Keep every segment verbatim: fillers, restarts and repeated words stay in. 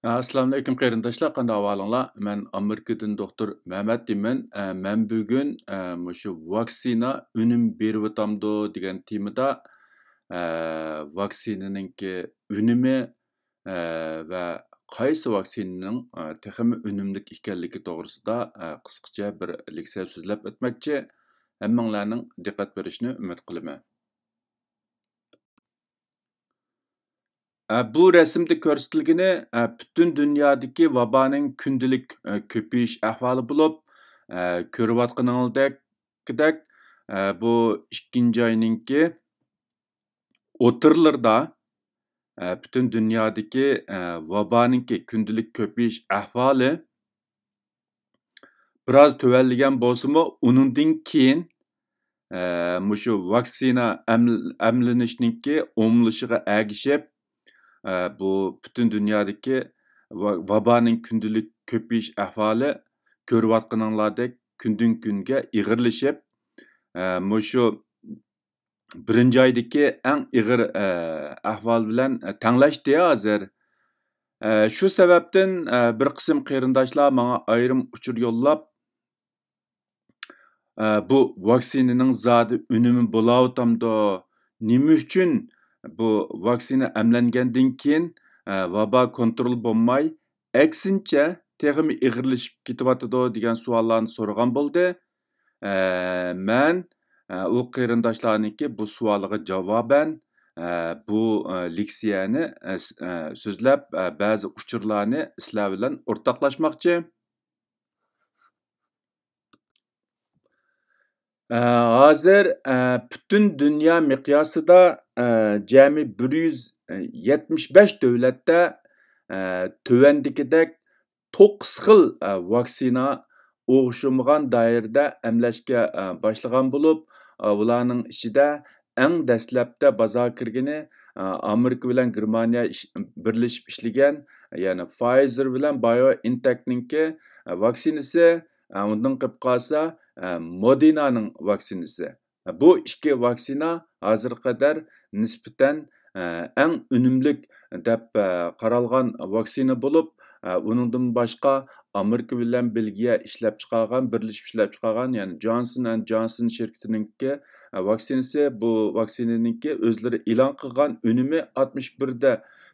ئەسسالامۇئەلەيكۇم قېرىنداشلار، قانداق ئەھۋالىڭلار؟ مەن ئامېرىكىدىن دوختۇر مەمەت دېيمەن. ئە، مەن بۈگۈن، ئە، مۇشۇ ۋاكسىنا ئۈنۈم بېرىۋاتامدۇ دېگەن تېمىدا، ئە، ۋاكسىنىنىڭكى ئۈنۈمى، ئە، ۋە قايسى ۋاكسىنىنىڭ، ئە، تېخىمۇ ئۈنۈملۈك ئىكەنلىكى توغرىسىدا، ئە، قىسقىچە بىر لېكسىيە سۆزلەپ ئۆتمەكچى. ھەممىڭلارنىڭ دىققەت بېرىشىنى ئۈمىد قىلىمەن. ئە، بۇ رەسىمدە كۆرسىتىلگىنى، ئە، پۈتۈن دۇنيادىكى ۋابانىڭ كۈندىلىك، ئە، كۆپىيىش ئەھۋالى بولۇپ، ئە، كۆرۈۋاتقىنىڭىزدەك، ئە، بۇ ئىككىنچى ئاينىڭكى ئوتتۇرىلىرىدا، ئە، پۈتۈن دۇنيادىكى، ئە، ۋابانىڭكى كۈندىلىك كۆپىيىش ئەھۋالى بىراز تۆۋەنلىگەن بولسىمۇ، ئۇنىڭدىن كېيىن، ئە، مۇشۇ ۋاكسىنا ئەمل-، ئەملىنىشنىڭكى ئومۇملىشىشىغا ئەگىشىپ، ئە، بۇ پۈتۈن دۇنيادىكى ۋا-، ۋابانىڭ كۈندىلىك كۆپىيىش ئەھۋالى كۆرۈۋاتقىنىڭلاردەك كۈندىن كۈنگە ئېغىرلىشىپ، ئە، مۇشۇ بىرىنچى ئايدىكى ئەڭ ئېغىر، ئە، ئەھۋال بىلەن، ئە، تەڭلەشتى ھازىر. ئە، شۇ سەۋەبتىن، ئە، بىر قىسىم قېرىنداشلار ماڭا ئايرىم ئۇچۇر يوللاپ، ئە، بۇ ۋاكسىنىنىڭ زادى ئۈنۈمى بولاۋاتامدۇ؟ نېمە ئۈچۈن بۇ ۋاكسىنا ئەملەنگەندىن كېيىن، ئە، ۋابا كونترول بولماي، ئەكسىنچە، تېخىمۇ ئېغىرلىشىپ كېتىۋاتىدۇ دېگەن سوئاللارنى سورىغان بولدى. ئە، مەن، ئە، ئۇ قېرىنداشلارنىڭكى بۇ سوئالىغا جاۋابەن، ئە، بۇ، ئە، لېكسىيەنى، ئە، س-، ئە، سۆزلەپ، ئە، بەزى ئۇچۇرلارنى سىلەر بىلەن ئورتاقلاشماقچى. ئە، ھازىر، ئە، پۈتۈن دۇنيا مىقياسىدا، ئە، جەمئىي بىر يۈز يەتمىش بەش دۆلەتتە، ئە، تۆۋەندىكىدەك توققۇز خىل، ئە، ۋاكسىنا ئوخشىمىغان دائىرىدە ئەملەشكە، ئە، باشلىغان بولۇپ، ئە، ئۇلارنىڭ ئىچىدە ئەڭ دەسلەپتە بازارغا كىرگىنى، ئە، ئامېرىكا بىلەن گېرمانىيە ئىش-، بىرلىشىپ ئىشلىگەن، يەنى فايزېر بىلەن بايو ئىنتېكنىڭكى، ئە، ۋاكسىنىسى، ئە، ئۇندىن قېلىپ قالسا، ئە، مودېرنانىڭ ۋاكسىنىسى. بۇ ئىككى ۋاكسىنا ھازىرغا قەدەر نىسبەتەن، ئە، ئەڭ ئۈنۈملۈك دەپ، ئە، قارالغان ۋاكسىنا بولۇپ، ئە، ئۇنىڭدىن باشقا ئامېرىكا بىلەن بېلگىيە ئىشلەپچىقارغان، بىرلىشىپ ئىشلەپچىقارغان، يەنى جونسون ئەند جونسون شىركىتىنىڭكى، ئە، ۋاكسىنىسى. بۇ ۋاكسىنىنىڭكى ئۆزلىرى ئېلان قىلغان ئۈنۈمى ئاتمىش بىر دە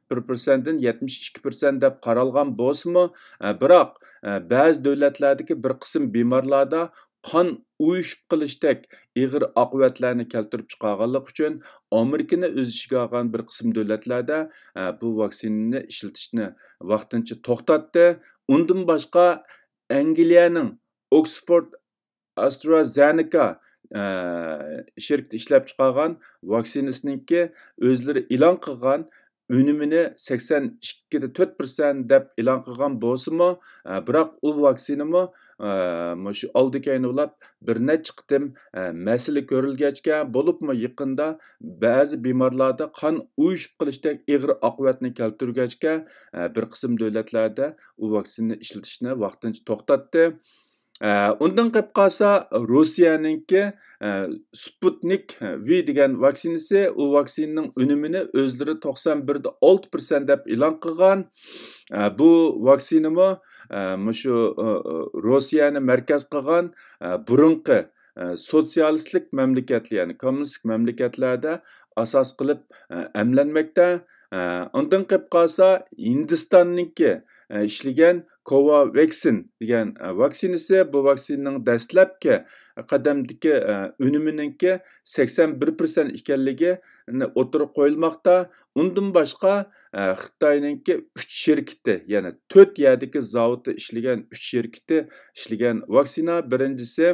بىر پىرسەنتتىن يەتمىش ئىككى پىرسەنت دەپ قارالغان بولسىمۇ، ئە، بىراق، ئە، بەزى دۆلەتلەردىكى بىر قىسىم بىمارلاردا قان ئۇيۇشۇپ قېلىشتەك ئېغىر ئاقىۋەتلەرنى كەلتۈرۈپ چىقارغانلىقى ئۈچۈن، ئامېرىكىنى ئۆز ئىچىگە ئالغان بىر قىسىم دۆلەتلەردە، ئە، بۇ ۋاكسىنىنى ئىشلىتىشنى ۋاقتىنچە توختاتتى. ئۇندىن باشقا، ئەنگلىيەنىڭ ئوكسفورد ئاسترازېنېكا، ئە، شىركىتى ئىشلەپچىقارغان ۋاكسىنىسىنىڭكى ئۆزلىرى ئېلان قىلغان ئۈنۈمىنى سەكسەن ئىككى دە تۆت پىرسەنت دەپ ئېلان قىلغان بولسىمۇ، ئە، بىراق ئۇ ۋاكسىنىمۇ، ئە، مۇشۇ ئالدى كەينى بولاپ بىر نەچچە قېتىم، ئە، مەسىلە كۆرۈلگەچكە، بولۇپمۇ يېقىندا بەزى بىمارلاردا قان ئۇيۇشۇپ قېلىشتەك ئېغىر ئاقىۋەتنى كەلتۈرگەچكە، ئە، بىر قىسىم دۆلەتلەردە ئۇ ۋاكسىنىنى ئىشلىتىشنى ۋاقتىنچە توختاتتى. ئە، ئۇندىن قېلىپ قالسا، روسىيەنىڭكى، ئە، سپۇتنىك ۋى دېگەن ۋاكسىنىسى، ئۇ ۋاكسىنىنىڭ ئۈنۈمىنى ئۆزلىرى توقسان بىر دە ئالتە پىرسەنت دەپ ئېلان قىلغان. ئە، بۇ ۋاكسىنىمۇ، ئە، مۇشۇ، ئە، ئە، روسىيەنى مەركەز قىلغان، ئە، بۇرۇنقى، ئە، سوتسىيالىستلىك مەملىكەتلەر، يەنى كوممۇنىستىك مەملىكەتلەردە ئاساس قىلىپ، ئە، ئەملەنمەكتە. ئە، ئۇندىن قېلىپ قالسا، ھىندىستاننىڭكى، ئە، ئىشلىگەن كوۋاۋېكسىن دېگەن، ئە، ۋاكسىنىسى، بۇ ۋاكسىنىنىڭ دەسلەپكى قەدەمدىكى، ئە، ئۈنۈمىنىڭكى سەكسەن بىر پىرسەنت ئىكەنلىكى ئوتتۇرىغا قويۇلماقتا. ئۇندىن باشقا، ئە، خىتاينىڭكى ئۈچ شىركىتى، يەنى تۆت يەردىكى زاۋۇتتا ئىشلىگەن ئۈچ شىركىتى ئىشلىگەن ۋاكسىنا، بىرىنچىسى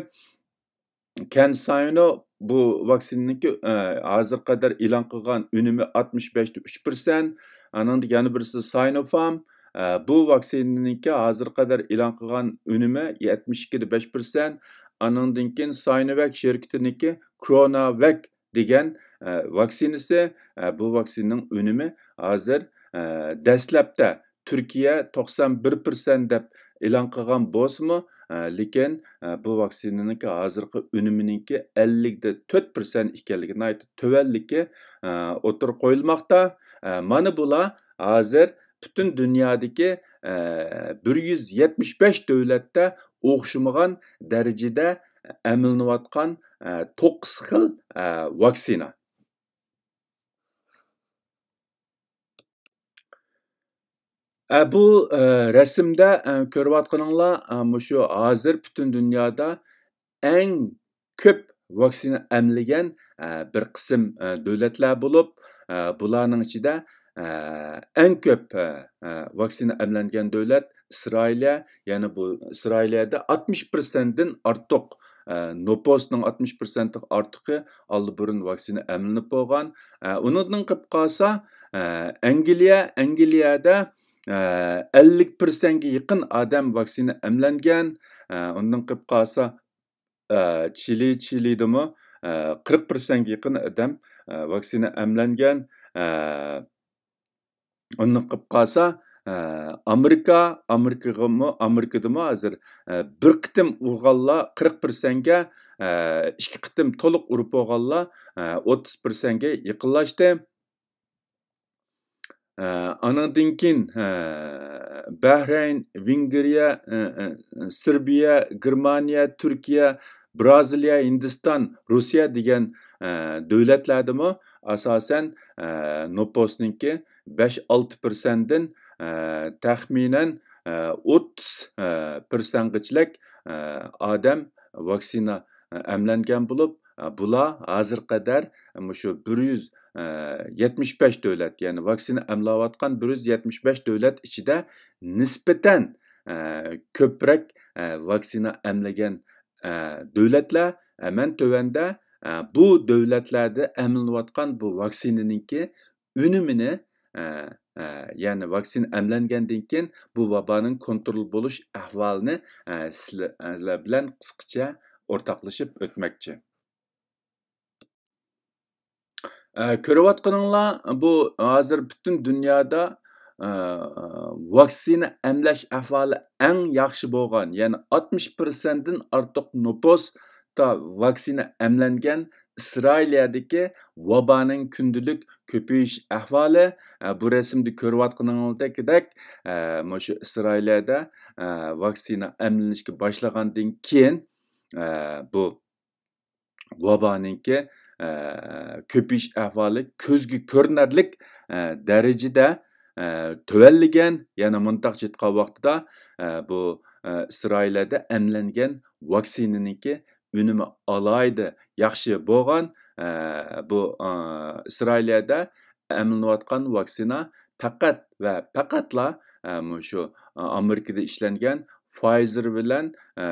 كەنساينو، بۇ ۋاكسىنىنىڭكى، ئە، ھازىرغا قەدەر ئېلان قىلغان ئۈنۈمى ئاتمىش بەش تە ئۈچ پىرسەنت. ئانىڭدىن يەنە بىرسى ساينوفارم. ئە، بۇ ۋاكسىنىنىڭكى ھازىرغا قەدەر ئېلان قىلغان ئۈنۈمى يەتمىش ئىككى دە بەش پىرسەنت. ئانىڭدىن كېيىن ساينوۋاك شىركىتىنىڭكى كروناۋاك دېگەن، ئە، ۋاكسىنىسى. ئە، بۇ ۋاكسىنىنىڭ ئۈنۈمى ھازىر، ئە، دەسلەپتە تۈركىيە توقسان بىر پىرسەنت دەپ ئېلان قىلغان بولسىمۇ، ئە، لېكىن، ئە، بۇ ۋاكسىنىنىڭكى ھازىرقى ئۈنۈمىنىڭكى ئەللىك تۆت پىرسەنت ئىكەنلىكى، ناھايىتى تۆۋەنلىكى، ئە، ئوتتۇرىغا قويۇلماقتا. ئە، مانا بۇلار ھازىر پۈتۈن دۇنيادىكى، ئە، بىر يۈز يەتمىش بەش دۆلەتتە ئوخشىمىغان دەرىجىدە ئەملىنىۋاتقان، ئە، توققۇز خىل، ئە، ۋاكسىنا. ئە، بۇ، ئە، رەسىمدە، ئە، كۆرۈۋاتقىنىڭلار، ئە، مۇشۇ ھازىر پۈتۈن دۇنيادا ئەڭ كۆپ ۋاكسىنا ئەملىگەن، ئە، بىر قىسىم، ئە، دۆلەتلەر بولۇپ، ئە، بۇلارنىڭ ئىچىدە، ئە، ئەڭ كۆپ، ئە، ئە، ۋاكسىنا ئەملەنگەن دۆلەت ئىسرائىلىيە، يەنى بۇ ئىسرائىلىيەدە ئاتمىش پىرسەنتتىن ئارتۇق، ئە، نوپۇسنىڭ ئاتمىش پىرسەنتتىن ئارتۇقى ئاللىبۇرۇن ۋاكسىنا ئەملىنىپ بولغان. ئە، ئۇنىڭدىن قېلىپ قالسا، ئە، ئەنگلىيە، ئەنگلىيەدە، ئە، ئەللىك پىرسەنتكە يېقىن ئادەم ۋاكسىنا ئەملەنگەن. ئە، ئۇنىڭدىن قېلىپ قالسا، ئە، چىلى، چىلىدىمۇ، ئە، قىرىق پىرسەنتكە يېقىن ئادەم، ئە، ۋاكسىنا ئەملەنگەن. ئە، ئۇندىن قېلىپ قالسا، ئە، ئامېرىكا، ئامېرىكىغىمۇ، ئامېرىكىدىمۇ ھازىر، ئە، بىر قېتىم ئۇرغانلار قىرىق پىرسەنتكە، ئە، ئىككى قېتىم تولۇق ئۇرۇپ بولغانلار، ئە، ئوتتۇز پىرسەنتكە يېقىنلاشتى. ئە، ئانىڭدىن كېيىن، ئە، بەھرەين، ۋېنگرىيە، ئە، ئە، سېربىيە، گېرمانىيە، تۈركىيە، بىرازىلىيە، ھىندىستان، روسىيە دېگەن، ئە، دۆلەتلەردىمۇ ئاساسەن، ئە، نوپۇسنىڭكى بەش ئالتە پىرسەنتتىن، ئە، تەخمىنەن، ئە، ئوتتۇز، ئە، پىرسەنتقىچىلىك، ئە، ئادەم ۋاكسىنا، ئە، ئەملەنگەن بولۇپ، ئە، بۇلار ھازىرغا قەدەر مۇشۇ بىر يۈز، ئە، يەتمىش بەش دۆلەت، يەنى ۋاكسىنا ئەملەۋاتقان بىر يۈز يەتمىش بەش دۆلەت ئىچىدە نىسبەتەن، ئە، كۆپرەك، ئە، ۋاكسىنا ئەملىگەن، ئە، دۆلەتلەر. ئە، مەن تۆۋەندە، ئە، بۇ دۆلەتلەردە ئەملىنىۋاتقان بۇ ۋاكسىنىنىڭكى ئۈنۈمىنى، ئە، ئە، يەنى ۋاكسىنا ئەملەنگەندىن كېيىن بۇ ۋابانىڭ كونترول بولۇش ئەھۋالىنى، ئە، سىلەر بىلەن قىسقىچە ئورتاقلىشىپ ئۆتمەكچى. ئە، كۆرۈۋاتقىنىڭلار، بۇ ھازىر پۈتۈن دۇنيادا، ئە، ۋاكسىنا ئەملەش ئەھۋالى ئەڭ ياخشى بولغان، يەنى ئاتمىش پىرسەنتتىن ئارتۇق نوپۇستا ۋاكسىنا ئەملەنگەن ئىسرائىلىيەدىكى ۋابانىڭ كۈندىلىك كۆپىيىش ئەھۋالى. ئە، بۇ رەسىمدە كۆرۈۋاتقىنىڭىزدەك، ئە، مۇشۇ ئىسرائىلىيەدە، ئە، ۋاكسىنا ئەملىنىشكە باشلىغاندىن كېيىن، ئە، بۇ ۋابانىڭكى، ئە، كۆپىيىش ئەھۋالى كۆزگە كۆرۈنەرلىك، ئە، دەرىجىدە، ئە، تۆۋەنلىگەن. يەنە مۇنداق ئېيتقان ۋاقتىدا، ئە، بۇ، ئە، ئىسرائىلىيەدە ئەملەنگەن ۋاكسىنىنىڭكى ئۈنۈمى ئالاھىدە ياخشى بولغان. ئە، بۇ، ئە، ئىسرائىلىيەدە ئەملىنىۋاتقان ۋاكسىنا پەقەت ۋە پەقەتلا، ئە، مۇشۇ، ئە، ئامېرىكىدا ئىشلەنگەن فايزېر بىلەن، ئە،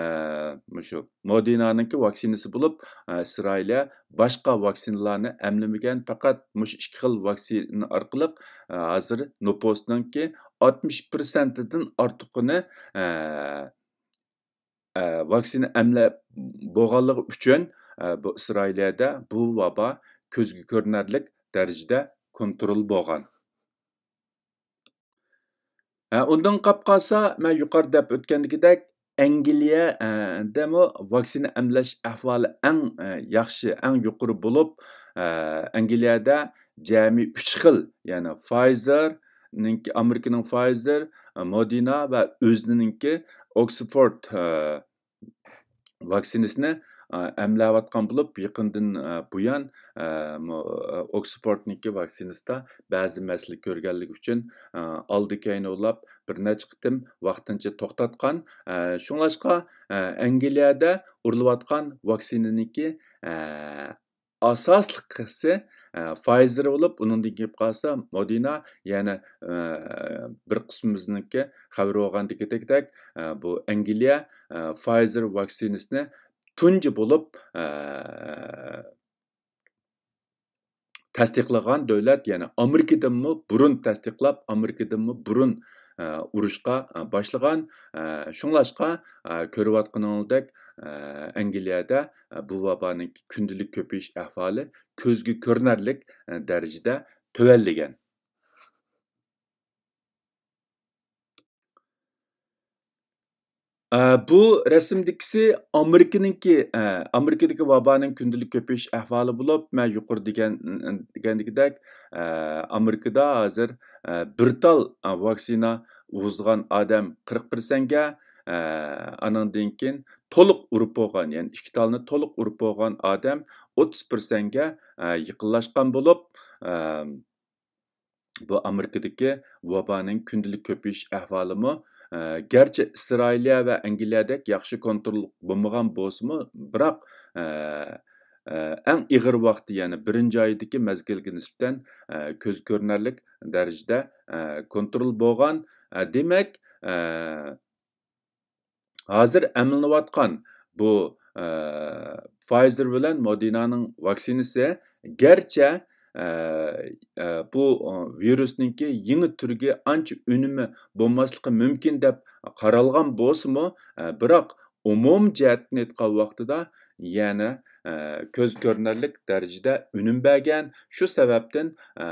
مۇشۇ مودېرنانىڭكى ۋاكسىنىسى بولۇپ، ئە، ئىسرائىلىيە باشقا ۋاكسىنىلارنى ئەملىمىگەن، پەقەت مۇشۇ ئىككى خىل ۋاكسىنا ئارقىلىق، ئە، ھازىر نوپۇسنىڭكى ئاتمىش پىرسەنتىدىن ئارتۇقىنى، ئە، ئە، ۋاكسىنا ئەملەپ بولغانلىقى ئۈچۈن، ئە، بۇ ئىسرائىلىيەدە بۇ ۋابا كۆزگە كۆرۈنەرلىك دەرىجىدە كونترول بولغان. ئە، ئۇندىن قاپ قالسا، مەن يۇقىرىدا دەپ ئۆتكەندىكىدەك، ئەنگلىيە، ئە، دەمۇ ۋاكسىنا ئەملەش ئەھۋالى ئەڭ، ئە، ياخشى، ئەڭ يۇقىرى بولۇپ، ئە، ئەنگلىيەدە جەمئىي ئۈچ خىل، يەنى فايزېرنىڭكى، ئامېرىكىنىڭ فايزېر، ئە، مودېرنا ۋە ئۆزىنىڭكى ئوكسفورد، ئە، ۋاكسىنىسىنى، ئە، ئەملەۋاتقان بولۇپ، يېقىندىن، ئە، بۇيان، ئە، مۇ-، ئە، ئوكسفوردنىڭكى ۋاكسىنىسىدا بەزى مەسىلە كۆرگەنلىكى ئۈچۈن، ئە، ئالدى كەينى ئۇلاپ بىر نەچچە قېتىم ۋاقتىنچە توختاتقان. ئە، شۇڭلاشقا، ئە، ئەنگلىيەدە ئۇرۇلۇۋاتقان ۋاكسىنىنىڭكى، ئە، ئاساسلىقىسى، ئە، فايزېر بولۇپ، ئۇنىڭدىن كېيىن قالسا مودېرنا، يەنە، ئە، بىر قىسمىمىزنىڭكى خەۋىرى بولغاندىكىدەك، ئە، بۇ ئەنگلىيە، ئە، فايزېر ۋاكسىنىسىنى تۇنجى بولۇپ، ئە، تەستىقلىغان دۆلەت، يەنى ئامېرىكىدىنمۇ بۇرۇن تەستىقلاپ، ئامېرىكىدىنمۇ بۇرۇن، ئە، ئۇرۇشقا، ئە، باشلىغان. ئە، شۇڭلاشقا، ئە، كۆرۈۋاتقىنىڭىزدەك، ئە، ئەنگلىيەدە، ئە، بۇ ۋابانىڭ كۈندىلىك كۆپىيىش ئەھۋالى كۆزگە كۆرۈنەرلىك، ئە، دەرىجىدە تۆۋەنلىگەن. ئە، بۇ رەسىمدىكىسى ئامېرىكىنىڭكى، ئە، ئامېرىكىدىكى ۋابانىڭ كۈندىلىك كۆپىيىش ئەھۋالى بولۇپ، مەن يۇقىرىدا دېگەن، دېگەندىكىدەك، ئە، ئامېرىكىدا ھازىر، ئە، بىر تال، ئە، ۋاكسىنا ئۇرغۇزغان ئادەم قىرىق پىرسەنتكە، ئە، ئانىڭدىن كېيىن تولۇق ئۇرۇپ بولغان، يەنى ئىككى تالنى تولۇق ئۇرۇپ بولغان ئادەم ئوتتۇز پىرسەنتكە، ئە، يېقىنلاشقان بولۇپ، ئە، بۇ ئامېرىكىدىكى ۋابانىڭ كۈندىلىك كۆپىيىش ئەھۋالىمۇ، ئە، گەرچە ئىسرائىلىيە ۋە ئەنگلىيەدەك ياخشى كونترول بولمىغان بولسىمۇ، بىراق، ئە، ئە، ئەڭ ئېغىر ۋاقتى، يەنى بىرىنچى ئايدىكى مەزگىلگە نىسبەتەن، ئە، كۆز كۆرۈنەرلىك دەرىجىدە، ئە، كونترول بولغان. ئە، دېمەك، ئە، ھازىر ئەملىنىۋاتقان بۇ، ئە، فايزېر بىلەن مودېرنانىڭ ۋاكسىنىسى گەرچە، ئە، ئە، بۇ، ئە، ۋىرۇسنىڭكى يېڭى تۈرىگە ئانچە ئۈنۈمى بولماسلىقى مۇمكىن دەپ قارالغان بولسىمۇ، ئە، بىراق ئومۇمىي جەھەتتىن ئېيتقان ۋاقتىدا يەنە، ئە، كۆز كۆرۈنەرلىك دەرىجىدە ئۈنۈم بەرگەن. شۇ سەۋەبتىن، ئە،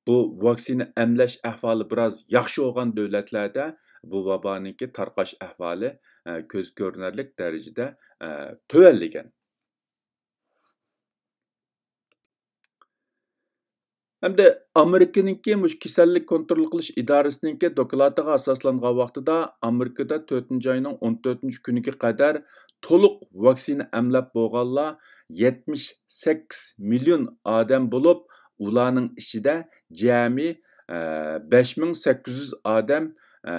بۇ ۋاكسىنا ئەملەش ئەھۋالى بىراز ياخشى بولغان دۆلەتلەردە بۇ ۋابانىڭكى تارقاش ئەھۋالى، ئە، كۆز كۆرۈنەرلىك دەرىجىدە، ئە، تۆۋەنلىگەن. ھەمدە ئامېرىكىنىڭكى مۇشۇ كېسەللىك كونترول قىلىش ئىدارىسىنىڭكى دوكلاتىغا ئاساسلانغان ۋاقتىدا، ئامېرىكىدا تۆتىنچى ئاينىڭ ئون تۆتىنچى كۈنىگە قەدەر تولۇق ۋاكسىنا ئەملەپ بولغانلار يەتمىش سەككىز مىليون ئادەم بولۇپ، ئۇلارنىڭ ئىچىدە جەمئىي، ئە، بەش مىڭ سەككىز يۈز ئادەم، ئە،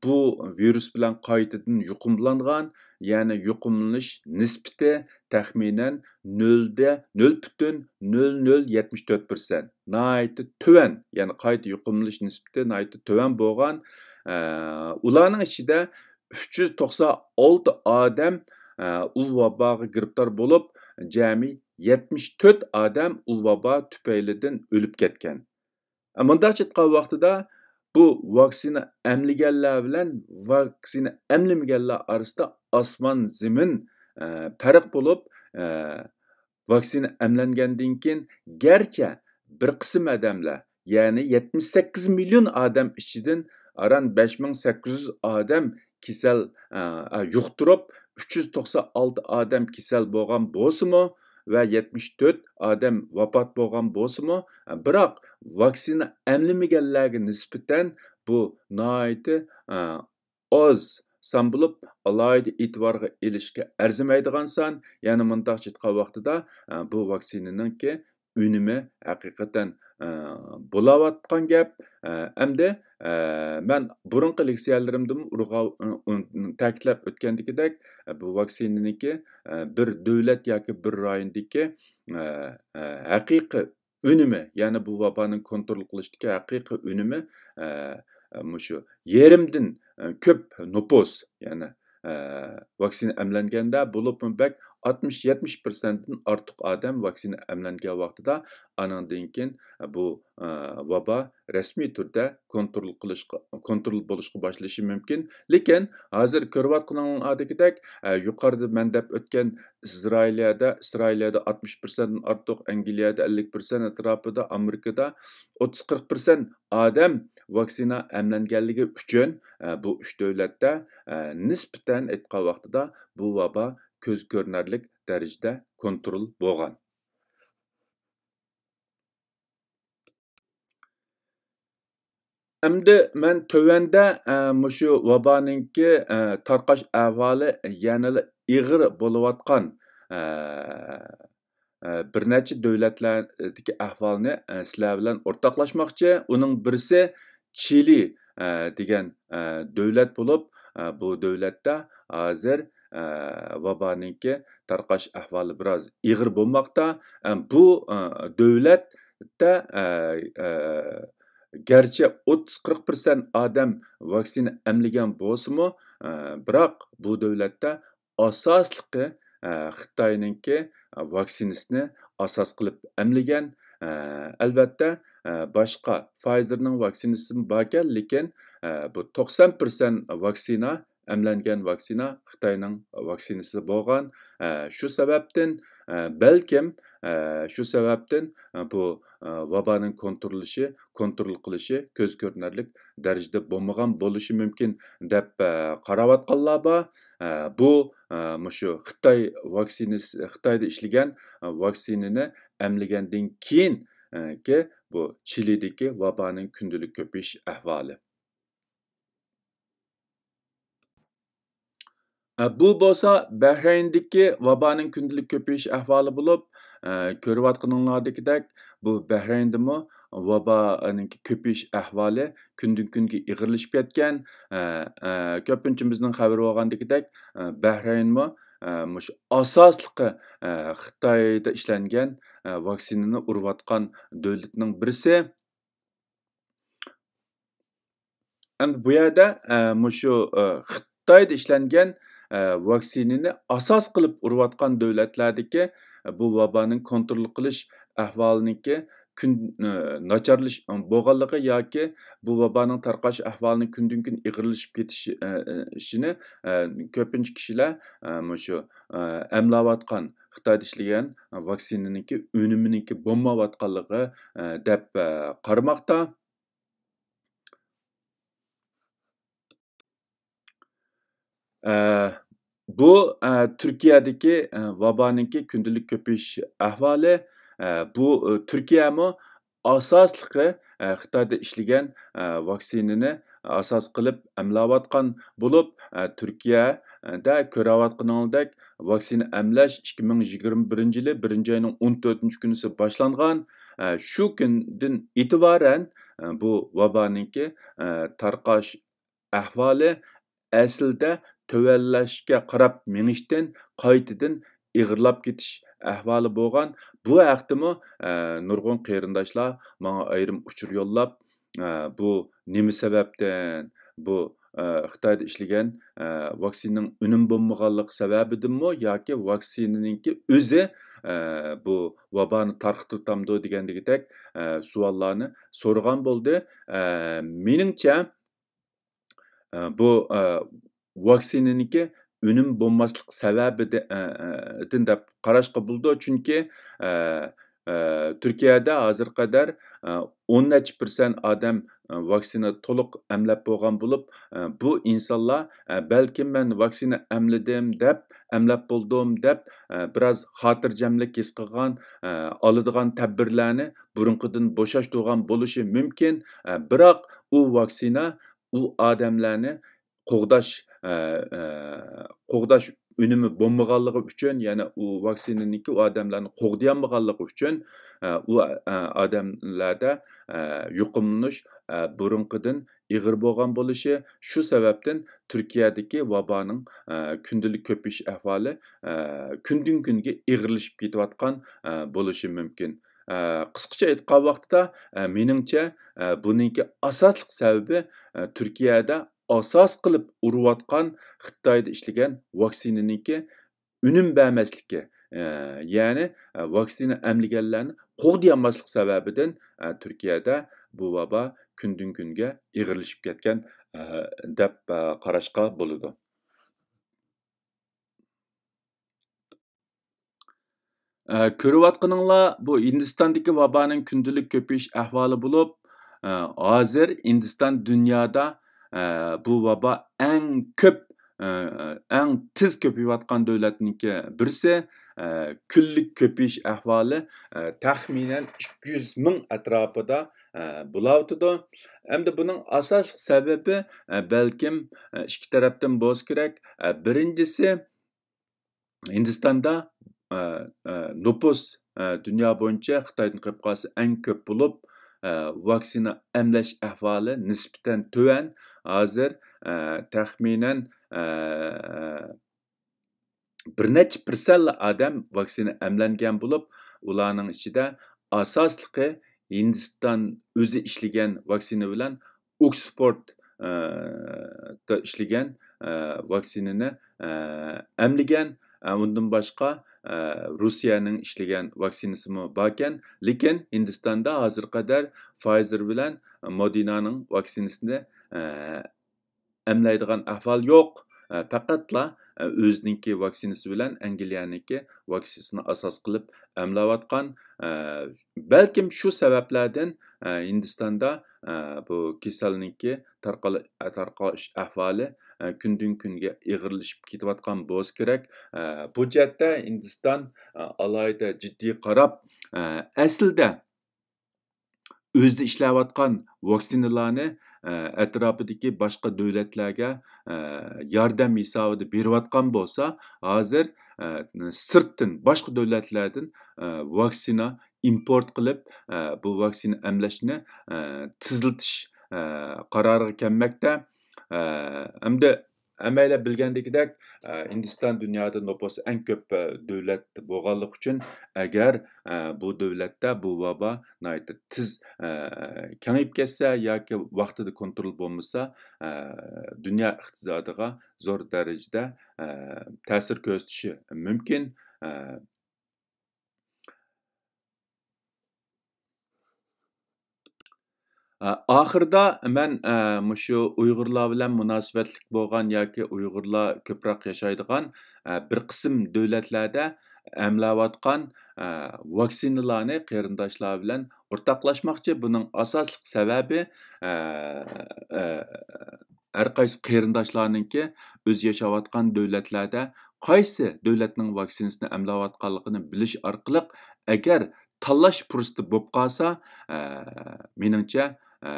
بۇ ۋىرۇس بىلەن قايتىدىن يۇقۇملانغان، يەنى يۇقۇملىنىش نىسبىتى تەخمىنەن نۆلدە، نۆل پۈتۈن نۆل نۆل يەتمىش تۆت پىرسەنت. ناھايىتى تۆۋەن، يەنى قايتا يۇقۇملىنىش نىسبىتى ناھايىتى تۆۋەن بولغان. ئە، ئۇلارنىڭ ئىچىدە ئۈچ يۈز توقسان ئالتە ئادەم، ئە، ئۇ ۋاباغا گىرىپتار بولۇپ، جەمئىي يەتمىش تۆت ئادەم ئۇ ۋابا تۈپەيلىدىن ئۆلۈپ كەتكەن. ئە، مۇنداقچە ئېيتقان ۋاقتىدا، بۇ ۋاكسىنا ئەملىگەنلەر بىلەن ۋاكسىنا ئەملىمىگەنلەر ئارىسىدا ئاسمان زېمىن، ئە، پەرق بولۇپ، ئە، ۋاكسىنا ئەملەنگەندىن كېيىن گەرچە بىر قىسىم ئادەملەر، يەنى يەتمىش سەككىز مىليون ئادەم ئىچىدىن ئاران بەش مىڭ سەككىز يۈز ئادەم كېسەل، ئە، ئە، يۇقتۇرۇپ، ئۈچ يۈز توقسان ئالتە ئادەم كېسەل بولغان بولسىمۇ ۋە يەتمىش تۆت ئادەم ۋاپات بولغان بولسىمۇ، ئە، بىراق ۋاكسىنا ئەملىمىگەنلەرگە نىسبەتەن بۇ ناھايىتى، ئە، ئاز سان بولۇپ، ئالاھىدە ئېتىبارغا ئېلىشقا ئەرزىمەيدىغان سان. يەنى مۇنداقچە ئېيتقان ۋاقتىدا، ئە، بۇ ۋاكسىنىنىڭكى ئۈنۈمى ھەقىقەتەن، ئە، بولاۋاتقان گەپ. ئە، ئەمدى، ئە، مەن بۇرۇنقى لېكسىيەلىرىمدىمۇ ئۇرغا-، ئۇ-، ئۇ-، تەكىتلەپ ئۆتكەندىكىدەك، ئە، بۇ ۋاكسىنىنىڭكى، ئە، بىر دۆلەت ياكى بىر رايوندىكى، ئە، ئە، ھەقىقىي ئۈنۈمى، يەنى بۇ ۋابانى كونترول قىلىشتىكى ھەقىقىي ئۈنۈمى، ئە، مۇشۇ يېرىمدىن، ئە، كۆپ نوپۇس، يەنى، ئە، ۋاكسىنا ئەملەنگەندە، بولۇپمۇ بەك ئاتمىش، يەتمىش پىرسەنتتىن ئارتۇق ئادەم ۋاكسىنا ئەملەنگەن ۋاقتىدا، ئانىڭدىن كېيىن بۇ، ئە، ۋابا رەسمىي تۈردە كونترول قىلىشقا، كونترول بولۇشقا باشلىشى مۇمكىن. لېكىن ھازىر كۆرۈۋاتقىنىڭلاردىكىدەك، ئە، يۇقىرىدا مەن دەپ ئۆتكەن ئىسرائىلىيەدە، ئىسرائىلىيەدە ئاتمىش پىرسەنتتىن ئارتۇق، ئەنگلىيەدە ئەللىك پىرسەنت ئەتراپىدا، ئامېرىكىدا ئوتتۇز قىرىق پىرسەنت ئادەم ۋاكسىنا ئەملەنگەنلىكى ئۈچۈن، ئە، بۇ ئۈچ دۆلەتتە، ئە، نىسبەتەن ئېيتقان ۋاقتىدا بۇ ۋابا كۆز كۆرۈنەرلىك دەرىجىدە كونترول بولغان. ئەمدى مەن تۆۋەندە، ئە، مۇشۇ ۋابانىڭكى، ئە، تارقاش ئەھۋالى يەنىلا ئېغىر بولۇۋاتقان، ئە، ئە، بىر نەچچە دۆلەتلەردىكى ئەھۋالنى، ئە، سىلەر بىلەن ئورتاقلاشماقچى. ئۇنىڭ بىرسى چىلى، ئە، دېگەن، ئە، دۆلەت بولۇپ، ئە، بۇ دۆلەتتە ھازىر، ئە، ۋابانىڭكى تارقاش ئەھۋالى بىراز ئېغىر بولماقتا. ئە، بۇ، ئە، دۆلەتتە، ئە، ئە، گەرچە ئوتتۇز قىرىق پىرسەنت ئادەم ۋاكسىنا ئەملىگەن بولسىمۇ، ئە، بىراق بۇ دۆلەتتە ئاساسلىقى، ئە، خىتاينىڭكى، ئە، ۋاكسىنىسىنى ئاساس قىلىپ ئەملىگەن. ئە، ئەلۋەتتە، ئە، باشقا فايزېرنىڭ ۋاكسىنىسىمۇ باركەن، لېكىن، ئە، بۇ توقسان پىرسەنت ۋاكسىنا، ئەملەنگەن ۋاكسىنا خىتاينىڭ ۋاكسىنىسى بولغان. ئە، شۇ سەۋەبتىن، ئە، بەلكىم، ئە، شۇ سەۋەبتىن، ئە، بۇ، ئە، ۋابانىڭ كونتروللىشى، كونترول قىلىشى كۆز كۆرۈنەرلىك دەرىجىدە بولمىغان بولۇشى مۇمكىن دەپ، ئە، قاراۋاتقانلار بار. ئە، بۇ، ئە، مۇشۇ خىتاي ۋاكسىنىسى، خىتايدا ئىشلىگەن، ئە، ۋاكسىنىنى ئەملىگەندىن كېيىن، ئە، كى بۇ چىلىدىكى ۋابانىڭ كۈندىلىك كۆپىيىش ئەھۋالى. ئە، بۇ بولسا بەھرەيندىكى ۋابانىڭ كۈندىلىك كۆپىيىش ئەھۋالى بولۇپ، ئە، كۆرۈۋاتقىنىڭلاردىكىدەك، بۇ بەھرەيندىمۇ ۋابانىڭكى كۆپىيىش ئەھۋالى كۈندىن كۈنگە ئېغىرلىشىپ كەتكەن. ئە، ئە، كۆپىنچىمىزنىڭ خەۋىرى بولغاندىكىدەك، ئە، بەھرەينمۇ، ئە، مۇشۇ ئاساسلىقى، ئە، خىتايدا ئىشلەنگەن، ئە، ۋاكسىنىنى ئۇرۇۋاتقان دۆلەتنىڭ بىرسى. ئەمدى بۇ يەردە، ئە، مۇشۇ، ئە، خىتايدا ئىشلەنگەن، ئە، ۋاكسىنىنى ئاساس قىلىپ ئۇرۇۋاتقان دۆلەتلەردىكى، ئە، بۇ ۋابانىڭ كونترول قىلىش ئەھۋالىنىڭكى كۈن، ئە، ناچارلىش بولغانلىقى ياكى بۇ ۋابانىڭ تارقاش ئەھۋالىنىڭ كۈندىن كۈن ئېغىرلىشىپ كېتىشى، ئە، ئە، ئىشىنى، ئە، كۆپىنچە كىشىلەر، ئە، مۇشۇ، ئە، ئەملەۋاتقان خىتايدا ئىشلىگەن ۋاكسىنىنىڭكى ئۈنۈمىنىڭكى بولمايۋاتقانلىقى، ئە، دەپ، ئە، قارىماقتا. ئە، بۇ، ئە، تۈركىيەدىكى، ئە، ۋابانىڭكى كۈندىلىك كۆپىيىش ئەھۋالى. ئە، بۇ، ئە، تۈركىيەمۇ ئاساسلىقى، ئە، خىتايدا ئىشلىگەن، ئە، ۋاكسىنىنى ئاساس قىلىپ ئەملەۋاتقان بولۇپ، ئە، تۈركىيەدە كۆرۈۋاتقىنىڭىزدەك ۋاكسىنا ئەملەش ئىككى مىڭ يىگىرمە بىرىنچى يىلى بىرىنچى ئاينىڭ ئون تۆتىنچى كۈنىسى باشلانغان. ئە، شۇ كۈندىن ئېتىبارەن، ئە، بۇ ۋابانىڭكى، ئە، تارقاش ئەھۋالى ئەسلىدە تۆۋەنلەشكە قاراپ مېڭىشتىن قايتىدىن ئېغىرلاپ كېتىش ئەھۋالى بولغان. بۇ ھەقتىمۇ، ئە، نۇرغۇن قېرىنداشلار ماڭا ئايرىم ئۇچۇر يوللاپ، ئە، بۇ نېمە سەۋەبتىن، بۇ، ئە، خىتايدا ئىشلىگەن، ئە، ۋاكسىنىنىڭ ئۈنۈم بولمىغانلىقى سەۋەبىدىنمۇ ياكى ۋاكسىنىنىڭكى ئۆزى، ئە، بۇ ۋابانى تارقىتىۋاتامدۇ دېگەندىكىدەك، ئە، سوئاللارنى سورىغان بولدى. ئە، مېنىڭچە، ئە، بۇ، ئە، ۋاكسىنىنىڭكى ئۈنۈم بولماسلىق سەۋەبىدىن، ئە، ئە، دىن دەپ قاراشقا بولىدۇ. چۈنكى، ئە، ئە، تۈركىيەدە ھازىرغا قەدەر، ئە، ئون نەچچە پىرسەنت ئادەم، ئە، ۋاكسىنا تولۇق ئەملەپ بولغان بولۇپ، ئە، بۇ ئىنسانلار، ئە، بەلكىم مەن ۋاكسىنا ئەملىدىم دەپ، ئەملەپ بولدۇم دەپ، ئە، بىراز خاتىرجەملىك ھېس قىلغان، ئە، ئالىدىغان تەدبىرلەرنى بۇرۇنقىدىن بوشاشتۇرغان بولۇشى مۇمكىن. ئە، بىراق ئۇ ۋاكسىنا ئۇ ئادەملەرنى قوغداش، ئە، ئە، قوغداش ئۈنۈمى بولمىغانلىقى ئۈچۈن، يەنى ئۇ ۋاكسىنىنىڭكى ئۇ ئادەملەرنى قوغدىيالمىغانلىقى ئۈچۈن، ئە، ئۇ، ئە، ئادەملەردە، ئە، يۇقۇملىنىش، ئە، بۇرۇنقىدىن ئېغىر بولغان بولۇشى، شۇ سەۋەبتىن تۈركىيەدىكى ۋابانىڭ، ئە، كۈندىلىك كۆپىيىش ئەھۋالى، ئە، كۈندىن كۈنگە ئېغىرلىشىپ كېتىۋاتقان، ئە، بولۇشى مۇمكىن. ئە، قىسقىچە ئېيتقان ۋاقتىدا، ئە، مېنىڭچە، ئە، بۇنىڭكى ئاساسلىق سەۋەبى، ئە، تۈركىيەدە ئاساس قىلىپ ئۇرۇۋاتقان خىتايدا ئىشلىگەن ۋاكسىنىنىڭكى ئۈنۈم بەرمەسلىكى، ئە، يەنى، ئە، ۋاكسىنا ئەملىگەنلەرنى قوغدىيالماسلىق سەۋەبىدىن، ئە، تۈركىيەدە بۇ ۋابا كۈندىن كۈنگە ئېغىرلىشىپ كەتكەن، ئە، دەپ، ئە، قاراشقا بولىدۇ. ئە، كۆرۈۋاتقىنىڭلار بۇ ھىندىستاندىكى ۋابانىڭ كۈندىلىك كۆپىيىش ئەھۋالى بولۇپ، ئە، ھازىر ھىندىستان دۇنيادا، ئە، بۇ ۋابا ئەڭ كۆپ، ئە، ئەڭ تېز كۆپىيىۋاتقان دۆلەتنىڭكى بىرسى. ئە، كۈنلۈك كۆپىيىش ئەھۋالى، ئە، تەخمىنەن ئىككى يۈز مىڭ ئەتراپىدا، ئە، بولاۋاتىدۇ. ئەمدى بۇنىڭ ئاساسلىق سەۋەبى، ئە، بەلكىم، ئە، ئىككى تەرەپتىن بولسا كېرەك. ئە، بىرىنچىسى، ھىندىستاندا، ئە، ئە، نوپۇس، ئە، دۇنيا بويىچە خىتايدىن قېلىپ قالسا ئەڭ كۆپ بولۇپ، ئە، ۋاكسىنا ئەملەش ئەھۋالى نىسبەتەن تۆۋەن. ھازىر، ئە، تەخمىنەن، ئە، بىر نەچچە پىرسەنتلا ئادەم ۋاكسىنا ئەملەنگەن بولۇپ، ئۇلارنىڭ ئىچىدە ئاساسلىقى ھىندىستان ئۆزى ئىشلىگەن ۋاكسىنا بىلەن ئوكسفورد، ئە، دا ئىشلىگەن، ئە، ۋاكسىنىنى، ئە، ئەملىگەن. ئە، ئۇندىن باشقا، ئە، روسىيەنىڭ ئىشلىگەن ۋاكسىنىسىمۇ باركەن. لېكىن ھىندىستاندا ھازىرغا قەدەر فايزېر بىلەن مودېرنانىڭ ۋاكسىنىسىنى، ئە، ئەملەيدىغان ئەھۋال يوق. ئە، پەقەتلا، ئە، ئۆزىنىڭكى ۋاكسىنىسى بىلەن ئەنگلىيەنىڭكى ۋاكسىنىسىنى ئاساس قىلىپ ئەملەۋاتقان. ئە، بەلكىم شۇ سەۋەبلەردىن، ئە، ھىندىستاندا، ئە، بۇ كېسەلنىڭكى تارقال-، تارقاش ئەھۋالى، ئە، كۈندىن كۈنگە ئېغىرلىشىپ كېتىۋاتقان بولسا كېرەك. ئە، بۇ جەھەتتە ھىندىستان، ئە، ئالاھىدە جىددىي قاراپ، ئە، ئەسلىدە ئۆزىدە ئىشلەۋاتقان ۋاكسىنىلارنى، ئە، ئەتراپىدىكى باشقا دۆلەتلەرگە، ئە، ياردەم ھېسابىدا بېرىۋاتقان بولسا، ھازىر، ئە، سىرتتىن، باشقا دۆلەتلەردىن، ئە، ۋاكسىنا ئىمپورت قىلىپ، ئە، بۇ ۋاكسىنا ئەملەشنى، ئە، تېزلىتىش، ئە، قارارىغا كەلمەكتە. ئە، ئەمدى ھەممەيلەن بىلگەندىكىدەك، ئە، ھىندىستان دۇنيادا نوپۇسى ئەڭ كۆپ، ئە، دۆلەت بولغانلىقى ئۈچۈن، ئەگەر، ئە، بۇ دۆلەتتە بۇ ۋابا ناھايىتى تېز، ئە، كېڭىيىپ كەتسە ياكى ۋاقتىدا كونترول بولمىسا، ئە، دۇنيا ئىقتىسادىغا زور دەرىجىدە، ئە، تەسىر كۆرسىتىشى مۇمكىن. ئە، ئە، ئاخىرىدا مەن، ئە، مۇشۇ ئۇيغۇرلار بىلەن مۇناسىۋەتلىك بولغان ياكى ئۇيغۇرلار كۆپرەك ياشايدىغان، ئە، بىر قىسىم دۆلەتلەردە ئەملەۋاتقان، ئە، ۋاكسىنىلارنى قېرىنداشلار بىلەن ئورتاقلاشماقچى. بۇنىڭ ئاساسلىق سەۋەبى، ئە، ئە، ھەر قايسى قېرىنداشلارنىڭكى ئۆزى ياشاۋاتقان دۆلەتلەردە قايسى دۆلەتنىڭ ۋاكسىنىسىنى ئەملەۋاتقانلىقىنى بىلىش ئارقىلىق، ئەگەر تاللاش پۇرسىتى بولۇپ قالسا، ئە، مېنىڭچە، ئە،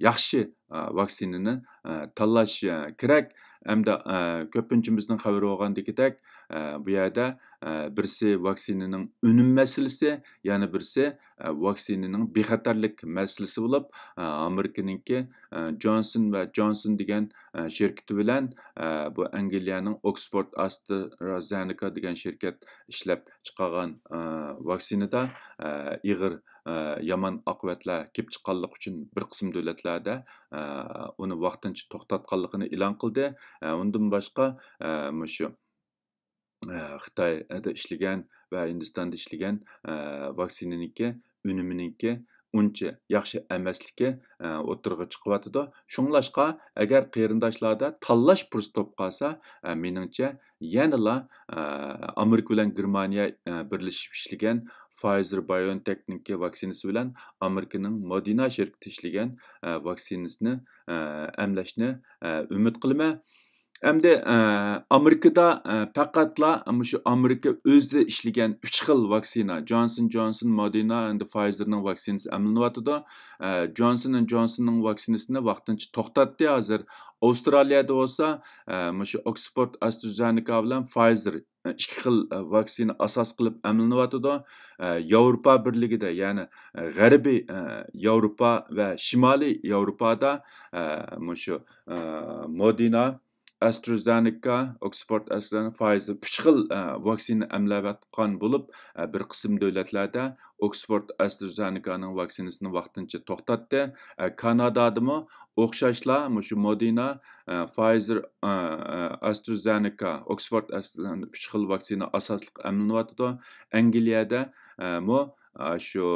ياخشى، ئە، ۋاكسىنىنى، ئە، تاللاش، ئە، كېرەك. ھەمدە، ئە، كۆپىنچىمىزنىڭ خەۋىرى بولغاندىكىدەك، ئە، بۇ يەردە، ئە، بىرسى ۋاكسىنىنىڭ ئۈنۈم مەسىلىسى، يەنە بىرسى، ئە، ۋاكسىنىنىڭ بىخەتەرلىك مەسىلىسى بولۇپ، ئە، ئامېرىكىنىڭكى، ئە، جونسون ۋە جونسون دېگەن، ئە، شىركىتى بىلەن، ئە، بۇ ئەنگلىيەنىڭ ئوكسفورد ئاسترازېنېكا دېگەن شىركەت ئىشلەپ چىقارغان، ئە، ۋاكسىنىدا، ئە، ئېغىر، ئە، يامان ئاقىۋەتلەر كېلىپ چىققانلىقى ئۈچۈن بىر قىسىم دۆلەتلەردە، ئە، ئۇنى ۋاقتىنچە توختاتقانلىقىنى ئېلان قىلدى. ئە، ئۇندىن باشقا، ئە، مۇشۇ، ئە، خىتايدا ئىشلىگەن ۋە ھىندىستاندا ئىشلىگەن، ئە، ۋاكسىنىنىڭكى ئۈنۈمىنىڭكى ئۇنچە ياخشى ئەمەسلىكى، ئە، ئوتتۇرىغا چىقىۋاتىدۇ. شۇڭلاشقا، ئەگەر قېرىنداشلاردا تاللاش پۇرسىتى بولۇپ قالسا، ئە، مېنىڭچە، يەنىلا، ئە، ئامېرىكا بىلەن گېرمانىيە، ئە، بىرلىشىپ ئىشلىگەن فايزېر بايونتېكنىڭكى ۋاكسىنىسى بىلەن ئامېرىكىنىڭ مودېرنا شىركىتى ئىشلىگەن، ئە، ۋاكسىنىسىنى، ئە، ئەملەشنى، ئە، ئۈمىد قىلىمەن. ئەمدى، ئە، ئامېرىكىدا، ئە، پەقەتلا مۇشۇ ئامېرىكا ئۆزىدە ئىشلىگەن ئۈچ خىل ۋاكسىنا، جونسون جونسون، مودېرنا ھەمدە فايزېرنىڭ ۋاكسىنىسى ئەملىنىۋاتىدۇ. ئە، جونسون جونسوننىڭ ۋاكسىنىسىنى ۋاقتىنچە توختاتتى. ھازىر ئاۋسترالىيەدە بولسا، ئە، مۇشۇ ئوكسفورد ئاسترازېنېكا بىلەن فايزېر، ئە، ئىككى خىل، ئە، ۋاكسىنا ئاساس قىلىپ ئەملىنىۋاتىدۇ. ئە، ياۋروپا بىرلىكىدە، يەنى، ئە، غەربىي، ئە، ياۋروپا ۋە شىمالىي ياۋروپادا، ئە، مۇشۇ، ئە، مودېرنا، ئاسترازېنېكا، ئوكسفورد ئاسترازېنېكا، فايزېر ئۈچ خىل، ئە، ۋاكسىنا ئەملەۋاتقان بولۇپ، ئە، بىر قىسىم دۆلەتلەردە ئوكسفورد ئاسترازېنېكانىڭ ۋاكسىنىسىنى ۋاقتىنچە توختاتتى. ئە، كانادادىمۇ ئوخشاشلا مۇشۇ مودېرنا، ئە، فايزېر، ئە، ئە، ئاسترازېنېكا، ئوكسفورد ئاسترازېنېكا ئۈچ خىل ۋاكسىنا ئاساسلىق ئەملىنىۋاتىدۇ. ئەنگلىيەدە، ئە، مۇ، ئە، شۇ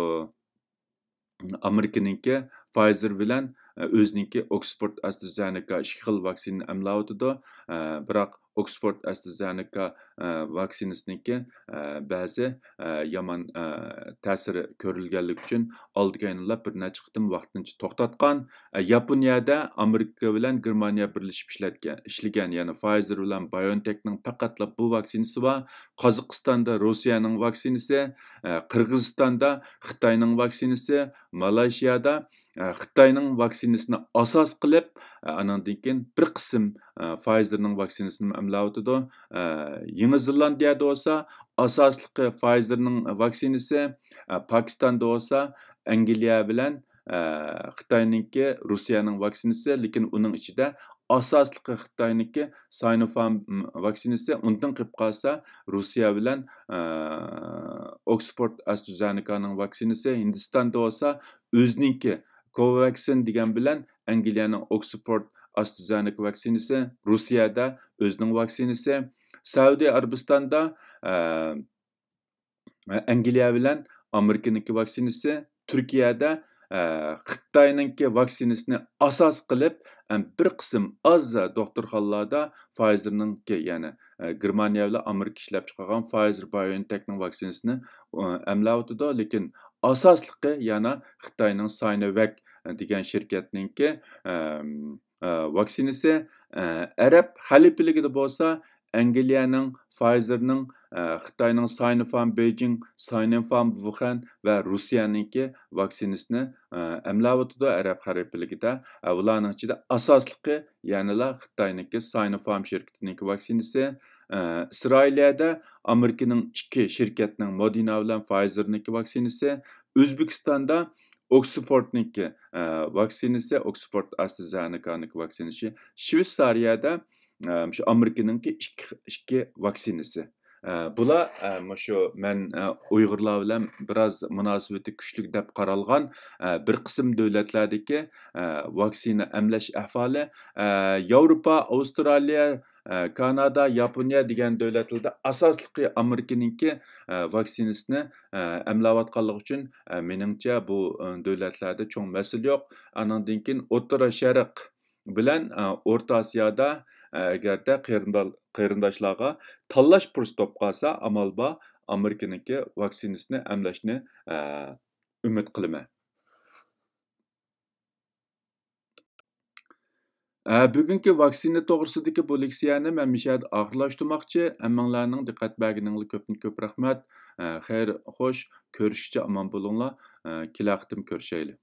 ئامېرىكىنىڭكى فايزېر بىلەن، ئە، ئۆزىنىڭكى ئوكسفورد ئاسترازېنېكا ئىككى خىل ۋاكسىنا ئەملەۋاتىدۇ. ئە، بىراق ئوكسفورد ئاسترازېنېكا، ئە، ۋاكسىنىسىنىڭكى، ئە، بەزى، ئە، يامان، ئە، تەسىرى كۆرۈلگەنلىكى ئۈچۈن ئالدى كەينىلەپ بىر نەچچە قېتىم ۋاقتىنچە توختاتقان. ئە، ياپونىيەدە ئامېرىكا بىلەن گېرمانىيە بىرلىشىپ ئىشلەتكەن، ئىشلىگەن، يەنى فايزېر بىلەن بايونتېكنىڭ پەقەتلا بۇ ۋاكسىنىسى بار. قازاقىستاندا روسىيەنىڭ ۋاكسىنىسى، ئە، قىرغىزىستاندا خىتاينىڭ ۋاكسىنىسى، مالايشىيادا، ئە، خىتاينىڭ ۋاكسىنىسىنى ئاساس قىلىپ، ئە، ئانىڭدىن كېيىن بىر قىسىم، ئە، فايزېرنىڭ ۋاكسىنىسىنى ئەملەۋاتىدۇ. ئە، يېڭى زېلاندىيەدە بولسا ئاساسلىقى فايزېرنىڭ ۋاكسىنىسى، ئە، پاكىستاندا بولسا ئەنگلىيە بىلەن، ئە، خىتاينىڭكى، روسىيەنىڭ ۋاكسىنىسى، لېكىن ئۇنىڭ ئىچىدە ئاساسلىقى خىتاينىڭكى ساينوفارم ۋاكسىنىسى، ئۇندىن قېلىپ قالسا روسىيە بىلەن، ئە، ئوكسفورد ئاسترازېنېكانىڭ ۋاكسىنىسى، ھىندىستاندا بولسا ئۆزىنىڭكى كوۋاكسىن دېگەن بىلەن ئەنگلىيەنىڭ ئوكسفورد ئاسترازېنېكا ۋاكسىنىسى، روسىيەدە ئۆزىنىڭ ۋاكسىنىسى، سەئۇدى ئەرەبىستاندا، ئە، ئەنگلىيە بىلەن ئامېرىكىنىڭكى ۋاكسىنىسى، تۈركىيەدە، ئە، خىتاينىڭكى ۋاكسىنىسىنى ئاساس قىلىپ، ئەم، بىر قىسىم ئاز دوختۇرخانىلاردا فايزېرنىڭكى، يەنى، ئە، گېرمانىيە بىلەن ئامېرىكا ئىشلەپچىقارغان فايزېر بايونتېكنىڭ ۋاكسىنىسىنى، ئە، ئەملەۋاتىدۇ. لېكىن ئاساسلىقى يەنە خىتاينىڭ ساينوۋاك دېگەن شىركەتنىڭكى، ئەم، ئە، ۋاكسىنىسى. ئە، ئەرەب خەلىپىلىكىدە بولسا ئەنگلىيەنىڭ فايزېرنىڭ، ئە، خىتاينىڭ ساينوفارم بېيجىڭ، ساينوفارم ۋۇخەن ۋە روسىيەنىڭكى ۋاكسىنىسىنى، ئە، ئەملەۋاتىدۇ ئەرەب خەلىپىلىكىدە. ئە، بۇلارنىڭ ئىچىدە ئاساسلىقى يەنىلا خىتاينىڭكى ساينوفارم شىركىتىنىڭكى ۋاكسىنىسى. ئە، ئىسرائىلىيەدە ئامېرىكىنىڭ ئىككى شىركەتنىڭ مودېرنا بىلەن فايزېرنىڭكى ۋاكسىنىسى، ئۆزبېكىستاندا ئوكسفوردنىڭكى، ئە، ۋاكسىنىسى، ئوكسفورد ئاسترازېنېكانىڭكى ۋاكسىنىسى، شۋېتسارىيەدە، ئە، شۇ ئامېرىكىنىڭكى ئىككى، ئىككى ۋاكسىنىسى. ئە، بۇلار، ئە، مۇشۇ مەن، ئە، ئۇيغۇرلار بىلەن بىراز مۇناسىۋىتى كۈچلۈك دەپ قارالغان، ئە، بىر قىسىم دۆلەتلەردىكى، ئە، ۋاكسىنا ئەملەش ئەھۋالى، ئە، ياۋروپا، ئاۋسترالىيە، ئە، كانادا، ياپونىيە دېگەن دۆلەتلەردە ئاساسلىقى ئامېرىكىنىڭكى، ئە، ۋاكسىنىسىنى، ئە، ئەملەۋاتقانلىقى ئۈچۈن، ئە، مېنىڭچە بۇ، ئە، دۆلەتلەردە چوڭ مەسىلە يوق. ئانىڭدىن كېيىن ئوتتۇرا شەرق بىلەن، ئە، ئورتا ئاسىيادا، ئە، ئەگەردە قېرىندال-، قېرىنداشلارغا تاللاش پۇرسىتى بولۇپ قالسا، ئامال بار ئامېرىكىنىڭكى ۋاكسىنىسىنى ئەملەشنى، ئە، ئۈمىد قىلىمەن. ئە، بۈگۈنكى ۋاكسىنا توغرىسىدىكى بۇ لېكسىيەنى مەن مۇشۇ يەردە ئاخىرلاشتۇرماقچى. ھەممىڭلارنىڭ دىققەت بەرگىنىڭلار كۆپتىن كۆپ رەھمەت. ئە، خەير، خوش، كۆرۈشكىچە ئامان بولۇڭلار. ئە، كېلەر قېتىم كۆرۈشەيلى.